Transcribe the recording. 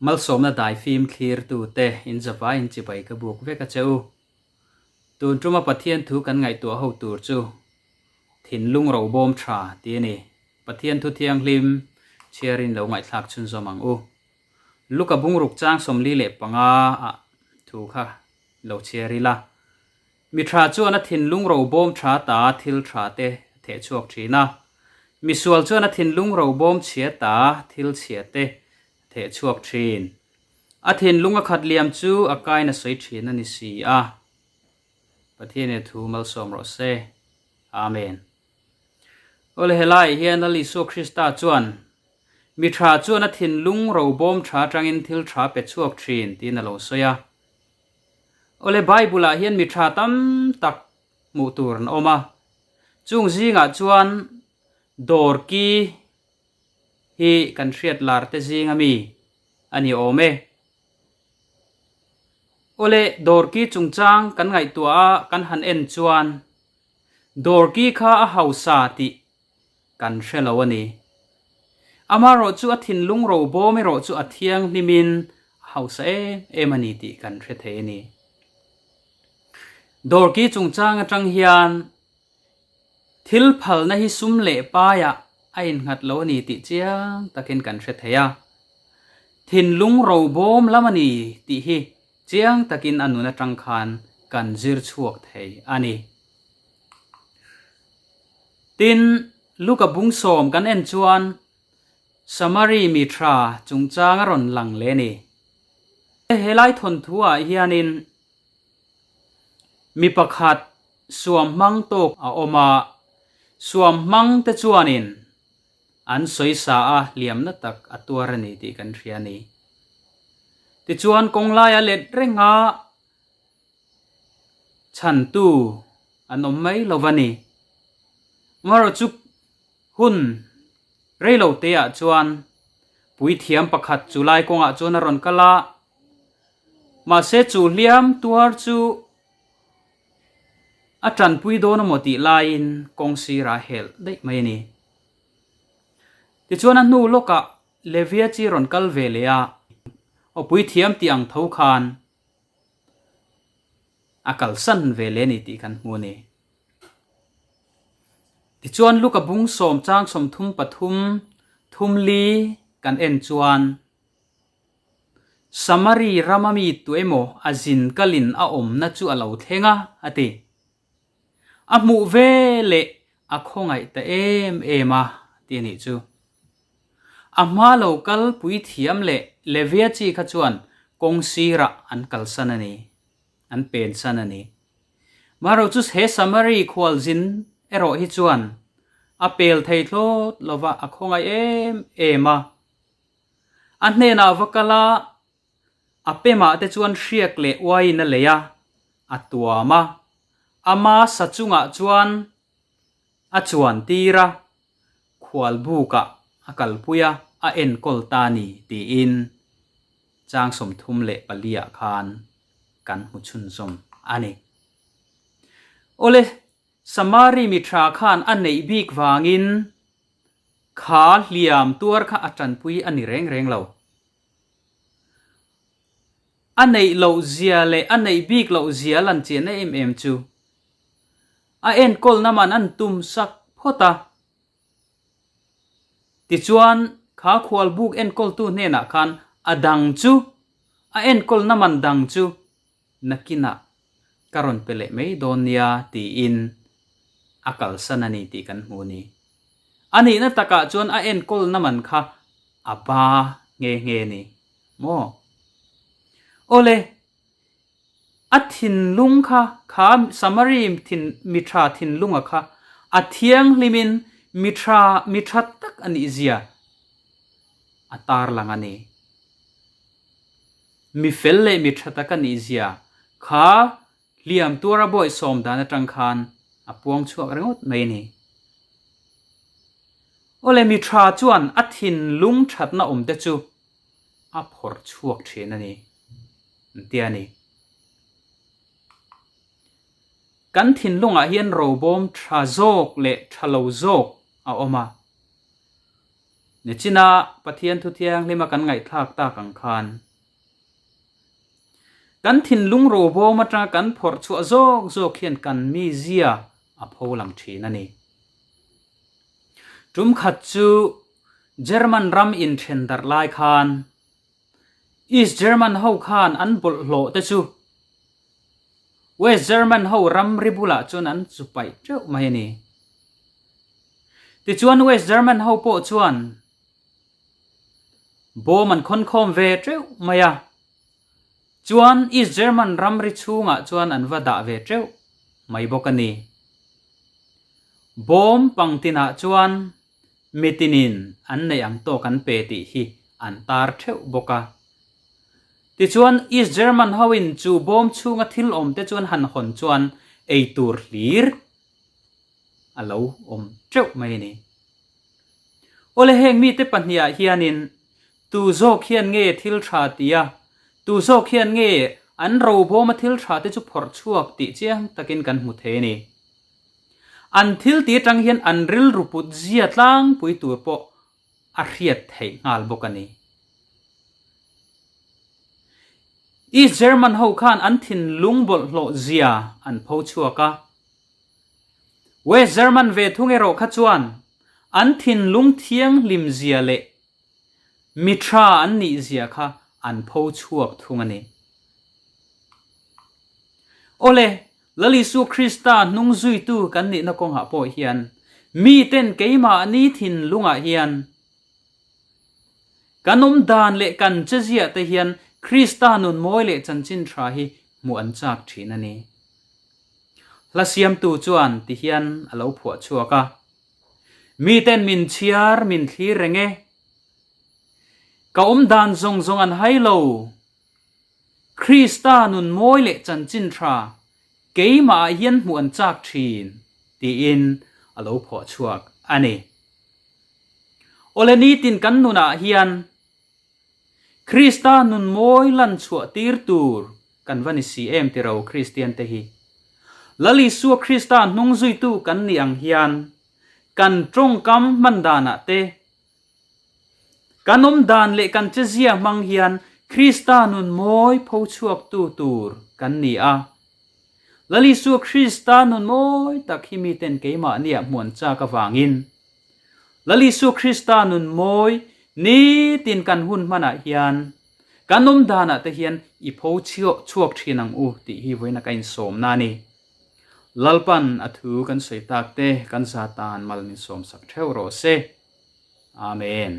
Malsawmna daifim thlirtute inzavaiin chibai ka buk vek a che u. Tun tuma Pathian thu kan ngaihtuah ho tur chu thinlung robawm tha tih a ni. Pathian thu thianghlim chhiarin lo ngaihthlak chhunzawm ang u. Luka bungruk chang 45 ah thu kha lo chhiar ila. Mi tha chuan a thinlung robawm tha ta thil tha te a theh chhuak thin a. Mi sual chuan a thinlung robawm chhia ta thil chhia te a theh chhuak thin. A thinlung a khat liam chu a kain a sawi thin a ni si a. Pathian in a thu malsawm rawh se. Amen. Awle helaiah hian Lal Isua Krista chuan mi tha chuan a thinlung robawm tha atangin thil tha pe chhuak thin tiin a lo sawi a. Awle Bible ah hian mi tha tam tak hmuh tur an awm a, chung zingah chuan dawr ki hi kan hriat lar te zing ami a ni awm e. Awle dawr ki chungchang kan ngaihtuah a kan han en chuan dawr ki kha a hausa tih kan hre lo a ni. Amaherawh chu a thinlung robawm erawh chu a thianghlimin a hausa em em a ni tih kan hre thei a ni. Dawrki chungchang atang hian thil phalna hi sum leh paiah a innghat lo a ni tih chiang takin kan hre thei a. Thinlung robawm lam a ni tih hi chiang takin a nun atang khan kan zir chhuak thei a ni. Tin, Luka bung sawm kan en chuan Samari mi tha chungchang a rawn lang leh a ni. Helai thawnthuah hianin mi pakhat suam hmang tawk a awm a, suam hmang te chuanin an sawi sa a hliamna tak a tuar a ni tih kan hria a ni. Tichuan kawnglaia let renga Chhantu an awm mai lo va ni. Amaherawh chu hun reilo te ah chuan puithiam pakhat chu lai kawngah chuan a rawn kal a, mahse chu hliam tuar chu a tanpui dawn amaw tih laiin kawng sirah a helh daih mai a ni. Tichuan a hnu lawkah Levia chi rawn kal ve leh a, aw puithiam tih ang tho khan A kalsan ve leh a ni tih kan hmu a ni. Tichuan Luka bung sawm chang 33 thum li kan en chuan Samari rama mi tu emaw a zin kalin a awmna chu a lo thleng a, a ti. A hmuh ve leh a khawngaih ta em em a, ti a nih chu. A hma lo kal pui thiam leh Levia chi kha chuan kawng sirah an kalsan a ni, an pensan a ni. Marawh chu he Samari khualzin erawh hi chuan a pel thei thlawt lova a khawngaih em em a. A hnenah va kal a, a pemah te chuan hriak leh uaiin a lei a, a tuam a. Ama sa chungah chuan a chuan tir a, khual bukah a kalpui a, a enkawl ta ni tiin chang 34 ah khan kan hmu chhunzawm a ni. Awle, Samari mi tha khan a neih bik vangin kha hliam tuar kha a tanpui a ni reng reng lo. A neih loh zia leh a neih bik loh zia lan chiahna em em chu A enkawlna man an tum sak phawt a. Tichuan, kha khualbuk enkawltu hnenah khan a dang chu, a enkawlna man dang chu nakinah ka rawn pe leh mai dawn nia tiin a kalsan a ni tih kan hmu a ni. A nihna takah chuan a enkawlna man kha a ba nghe nghe a ni maw? Awle, A thinlung kha, kha Samari thin, mi tha thinlunga kha a thianghlimin mi tha, mi tha tak a nih zia a tarlang a ni. Mi fel leh mi tha tak a nih zia kha hliam tuara bawihsawm dan atang khan a puang chhuak ringawt mai a ni. Awle mi tha chuan a thinlung thatna awm te chu a phawrh chhuak thin a ni. An ti a ni. Kan thinlungah hian robawm tha zawk leh tha lo zawk a awm a. Nichina Pathian thu thianghlima kan ngaihthlak tak ang khan kan thinlung robawm atanga kan phawrh chhuah zawk zawk hian kan mizia a pho lang thin a ni. Tum khat chu German ram inthen darh lai khan East German ho khan an bawlhhlawh te chu West German ho ramri bulah chuan an chu paih teuh mai a ni. Tichuan West German ho pawh chuan bawm an khawn khawm ve teuh mai a, chuan East German ramri chhungah chuan an va dah ve teuh mai bawk a ni. Bawm pangtinah chuan mitinin an neih ang tawk an pe tih hi an tar theuh bawk a. Tichuan East German hoin chu bawm chhunga thil awmte chuan han hawn chuan ei tur hlir a lo awm teuh mai a ni. Awle heng mite pahniha hianin tu zawk hian nge thil tha tia, tu zawk hian nge an robawma thil tha te chu phawrh chhuak tih chiang takin kan hmu thei a ni. An thil ti atang hian an rilru put zia tlangpui tur pawh a hriat theih nghal bawk a ni. East German ho khan an thinlung bawlhhlawh zia an pho chhuak a. West German ve thung erawh kha chuan an thinlung thianghlim zia leh mi tha an nih zia kha an pho chhuak thung a ni. Awle, Lal Isua Krista hnung zuitu kan nihna kawngah pawh hian miten keimahni thinlungah hian kan awm dan leh kan che ziah te hian Krista nun mawi leh chanchin tha hi hmuh an chak thin a ni. Hla siamtu chuan ti hian a lo phuah chhuak a, Miten min chhiar min thlir reng e, ka awm dan zawng zawng an hai lo, Krista nun mawi leh chanchin tha keimahah hian hmuh an chak thin, tiin a lo phuah chhuak a ni. Awle nitin kan nunah hian Krista nun mawi lan chhuah tir tur kan va ni si em tiro Kristian te hi. Lal Isua Krista hnung zuitu kan nih ang hian kan tawngkam hman danah te, Kan awm dan leh kan chezia hmang hian Krista nun mawi pho chhuaktu tur kan ni a. Lal Isua Krista nun mawi tak hi miten keimahniah hmuan chak avangin Lal Isua Krista nun mawi nitin kan hun hmanah hian kan awm danah te hian i pho chhuak thin ang u tih hi vawiin ka insawmna a ni. Lalpan a thu kan sawi tak te kan zatan mal min sawmsak theuh rawh se. Amen.